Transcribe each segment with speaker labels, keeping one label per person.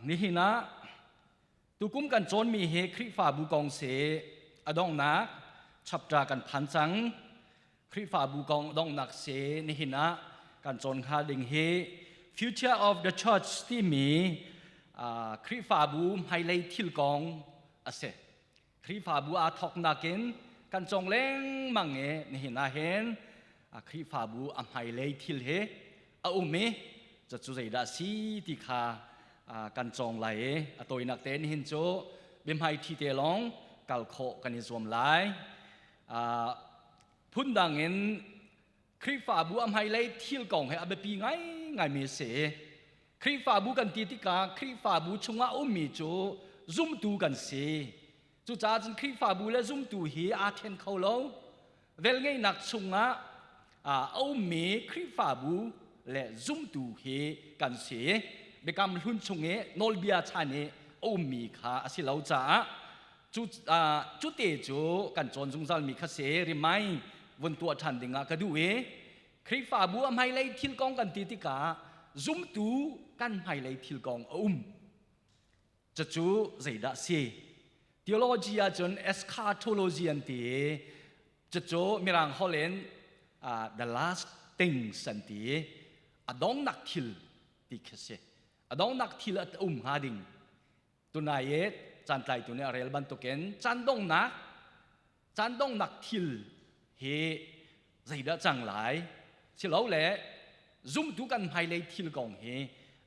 Speaker 1: Nihin ah tukum kan cawnmi hi Khrihfabu kong si a donghnak chapter kan phan cang. Khrihfabu kong donghnak si nihin ah kan cawn hnga ding hi Future of the Church timi Khrihfabu hmailei thil kong a si. Khrihfabu aa thawknak in kan cawng lengmang i nihin ah hin Khrihfabu a hmailei thil hi a um i cucu zeidah a si ti kha kan cawng lai i a tawinak te nihin cu biahmai ṭhi te lawng kal khawh kan i zuam lai. Phundang in Khrihfabu a hmailei thil kong he a biapi ngaingaimi a si. Khrihfabu kan ti tikah Khrihfabu chungah ummi cu zumtu kan si. Cucaah cun Khrihfabu le zumtu hi aa then kho lo. Velngeihnak chungah a ummi Khrihfabu le zumtu hi kan si. Biakam hlun chung i nawlbia chan i a ummi kha a si lo caah cu cu te cu kan cawn zungzalmi kha si remind vun tuah ṭhan dingah ka duh i Khrihfabu a hmailei thil kong kan ti tikah zumtu kan hmailei thil kong a um. Cucu zeidah si? Theology ahcun eschatology an ti i cucu Mirang holh in the last things an ti i a dongnak thil ti khi si. A dongnak thil a um hnga ding. Tunai i caantlaitu nih a rel bantukin caan donghnak caan donghnak thil hi zeidah cang lai silole zumtu kan hmailei thil kong hi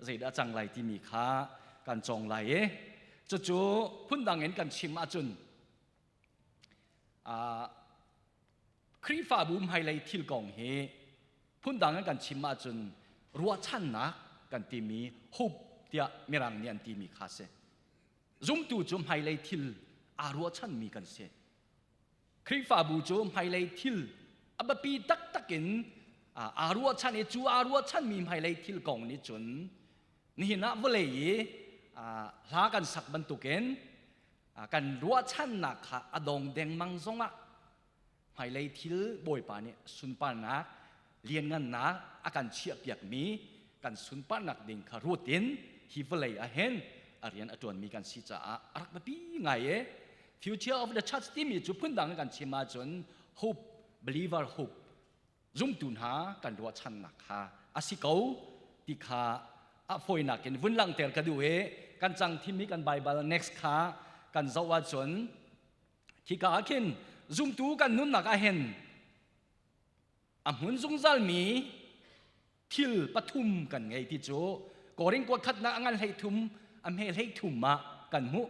Speaker 1: zeidah cang lai timi kha kan cawng lai i cucu phundang in kan chim ahcun Khrihfabu hmailei thil kong hi phundang in kan chim ahcun ruahchannak kan timi hope tiah mirang nih an timi kha si. Zumtu cu hmailei thil aa ruahchanmi kan si. Khrihfabu cu hmailei thil a biapi taktak in aa ruahchan i cu aa ruahchanmi hmailei thil kong nih cun nihin ah vawlei i hla kan sak bantukin kan ruahchannak kha a dong dengmang zongah hmailei thil Bawipa nih sunparnak lianngannak a kan chiahpiakmi kan sunparnak ding kha ruat in hi vawlei ah hin a rian a ṭuanmi kan si caah a rak biapi ngai i future of the church timi cu phundang in kan chim ahcun hope believer hope zumtu hna kan ruahchannak kha a si ko ti kha a fawinak in vun langhter ka duh i kan cang thimmi kan Bible next kha kan zoh ahcun khika ah khin zumtu kan nunnak ah hin a hmun zungzalmi thil pathum kan ngei ti cu Korin kuat khatnak a ngan hlei thum a hme hlei thum ah kan hmuh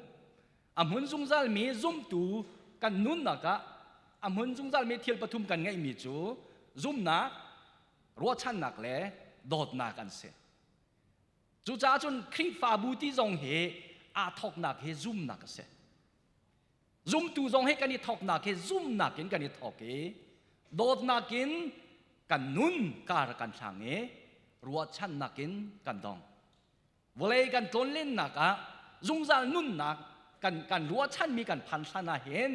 Speaker 1: a hmun zungzalmi zumtu kan nunnak ah a hmun zungzalmi thil pathum kan ngeihmi cu zumnak ruahchannak le dawtnak an si cucaah cun Khrihfabu ti zong hi aa thawknak hi zumnak a si Zumtu zong hi kan i thawknak hi zumnak in kan i thawk i dawtnak in kan nun kar kan hlang i ruahchannak in kan dong. Vawlei kan tlawnlennak ah zungzal nunnak kan, kan ruahchanmi kan phan hlan ah hin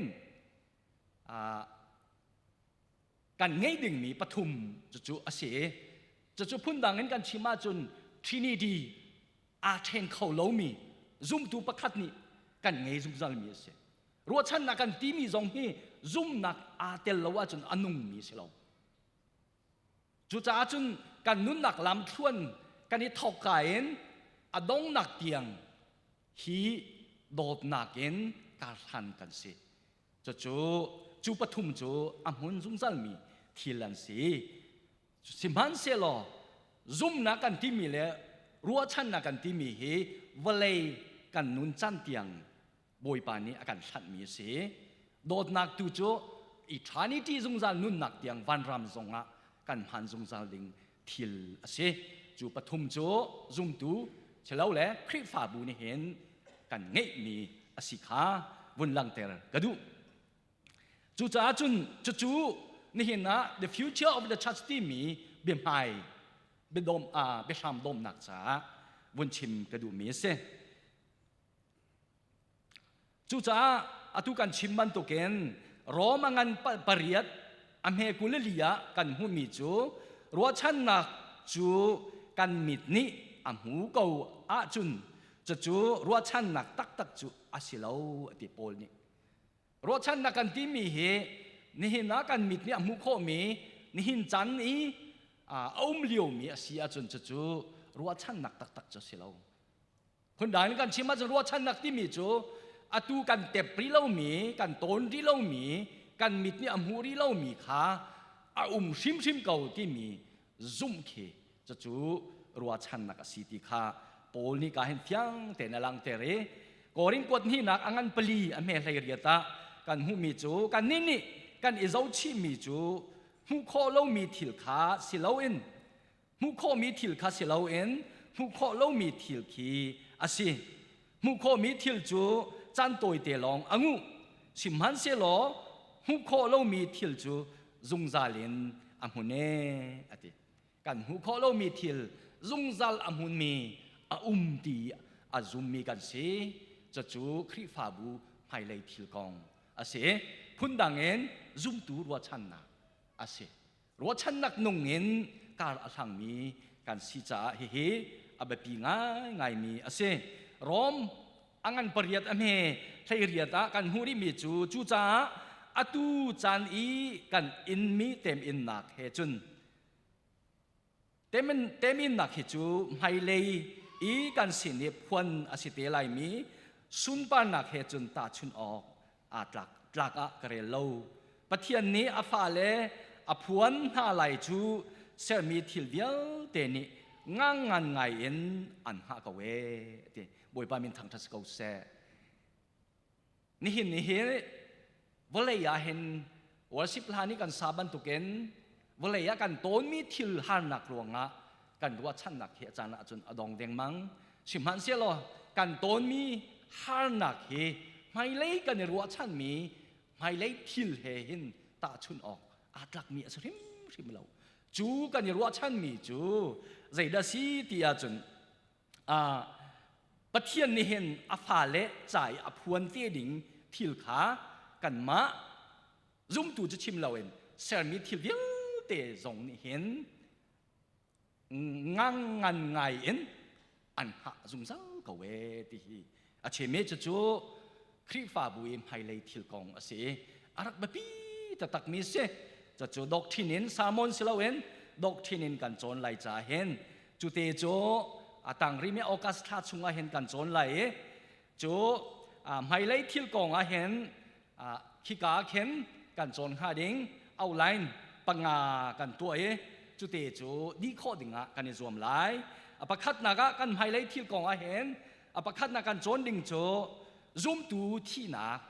Speaker 1: kan ngei dingmi pathum cucu a si i cucu phundang in kan chim ahcun Trinity aa ṭhen kho lomi zumtu pakhat nih kan ngei zungzalmi a si. Ruahchannak kan timi zong hi zumnak aa tel lo ahcun a nungmi a si lo. Cucaah cun kan nunnak lamthluan kan i thawkka in a dongnak tiang hi dawtnak in karhlan kan si. Cucu cu pathum cu a hmun zungzalmi thil an si. Sihmanhsehlaw zumnak kan timi le ruahchannak kan timi hi vawlei kan nun can tiang Bawipa nih a kan hlanhmi a si. Dawtnak tu cu eternity zungzal nunnak tiang vanram zongah kan hman zungzal ding thil a si. Cu pathum cu zumtu silole Khrihfabu nih hin kan ngeihmi a si kha vun langhter ka duh. Cucaah cun cucu nihin ah the future of the church timi biahmai biadawm biahram dawmnak caah vun chim ka duhmi a si. Cucaah atu kan chim bantukin Rome a ngan pariat a hme 24 ah kan hmuhmi cu ruahchannak cu kan mit nih a hmu ko ahcun. Cucu ruahchannak taktak cu a si lo a ti Paul nih. Ruahchannak kan timi hi nihin ah kan mit nih a hmuh khawhmi nihin caan i a um liomi a si ahcun cucu ruahchannak taktak cu a si lo. Phundang in kan chim ahcun ruahchannak timi cu atu kan tep rih lomi, kan tawn rih lomi, kan mit nih a hmuh rih lomi kha a um hrimhrim ko timi zumh khi cucu ruahchannak a si ti kha Paul nih ka hin fiang tein a langhter i Korin kuat hnihnak a ngan pali a hme hlei riat ah kan hmuhmi cu kannih nih kan i zohchihmi cu hmuh khawh lomi thil kha si loin hmuh khawhmi thil kha si loin hmuh khawh lomi thil khi a si. Hmuh khawhmi thil cu caan tawite lawng a nguh. Sihmanhsehlaw hmuh khawh lomi thil cu zungzal in a hmun ee a ti. Kan hmuh khawh lomi thil zungzal a hmunmi a um ti a zummi kan si. Cucu Khrihfabu hmailei thil kong a si. Phundang in zumtu ruahchannak a si. Ruahchannak nung in kar a hlangmi kan si caah hihi a biapi ngaingaimi a si. Rom a ngan pariat a hme hleiriat ah kan hmuh rihmi cu cucaah atu caan i kan inmi teminnak he cun teminnak hi cu hmailei i kan sin i phuan a si te laimi sunparnak he cun tahchunh awk aa tlak tlak ah ka rel lo. Pathian nih a fale a phuan hna lai cu sermi thil vialte nih ngangngan ngai in an hngah ko ee ti. Bawipa min thangṭhat si ko seh. Nihin ni hi vawlei ah hin worship hla nih kan sa bantukin vawlei ah kan tawnmi thil harnak ruangah kan ruahchannak hi a caan ahcun a dong dengmang. Sihmanhsehlaw kan tawnmi harnak hi hmailei kan i ruahchanmi hmailei thil he hin tahchunh awk aa tlakmi a si hrimhrim lo. Cu kan i ruahchanmi cu zeidah si ti ahcun Pathian nih hin a fale ca i a phuan te ding thil kha kanmah zumtu cu chim loin sermi thil vialte zong nih hin ngangngan ngai in an hngah zungzal ko ee ti hi a chim i cucu Khrihfabu i hmailei thil kong a si i a rak biapi taktakmi si. Cucu doctrine in sermon si loin doctrine in kan cawn lai caah hin cute cu a tang rimi August thla chungah hin kan cawn lai i cu hmailei thil kong ah hin khika khin kan cawn hnga ding outline panga kan tuah i cute cu dih khawh dingah kan i zuam lai. A pakhatnak ah kan hmailei thil kong ah hin a pakhatnak kan cawn ding cu zumtu thihnak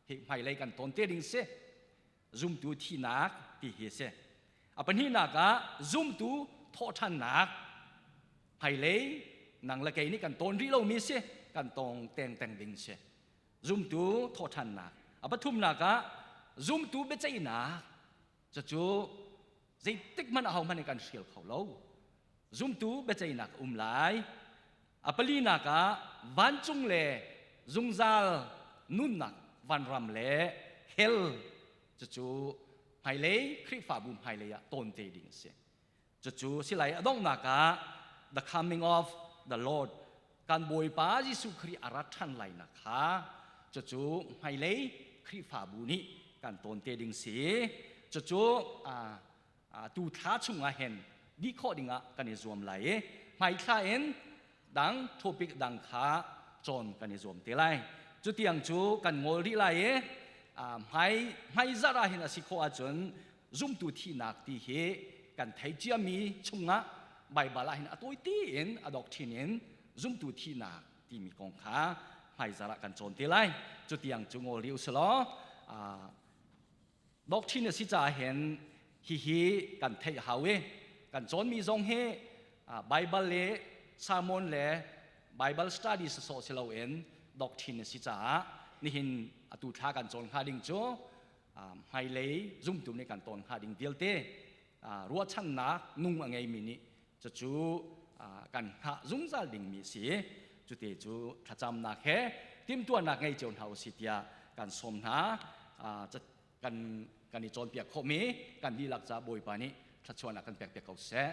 Speaker 1: hi hmailei kan tawn te ding si. Zumtu thihnak ti hi si. A pahnihnak ah zumtu thawhṭhannak hmailei nang le kei nih kan tawn rih lomi si, kan tong tengteng ding si. Zumtu thawhṭhannak. A pathumnak ah zumtu biaceihnak cucu zeitik hmanh ahohmanh nih kan hrial kho lo. Zumtu biaceihnak a um lai. A palinak ah vancung le zungzal nunnak vanram le hell cucu hmailei Khrihfabu hmailei ah tawn te ding a si. Cucu silai a donghnak ah the coming of the Lord kan Bawipa Jesuh Khrih a rat ṭhan lainak kha cucu hmailei Khrihfabu nih kan tawn te ding si. Cucu tu thla chungah hin dih khawh dingah kan i zuam lai i hmaithla in dang topic dang kha cawn kan i zuam te lai. Cutiang cu kan ngol rih lai i hmai hmaizarh ah hin a si khawh ahcun zumtu thihnak ti hi kan thei ciami chungah Baibal ah hin a tawi tein a doctrine in zumtu thihnak timi kong kha hmaizarh ah kan cawn te lai. Cutiang cu ngol rih usilaw doctrine a si caah hin hihi kan theih hau i kan cawnmi zong hi Baibal le sermon le Bible study sawsawh si loin doctrine a si caah nihin atu thla kan cawn hnga ding cu hmailei zumtu nih kan tawn hnga ding vialte ruahchannak nung a ngeimi nih cucu kan hngah zungzal dingmi a si. Cute cu thlacamnak he timhtuahnak ngei cio hna usih tiah kan sawm hna. Kan kan i cawnpiak khawhmi kan dihlak ca Bawipa nih thluachuahnak kan pek piak ko seh.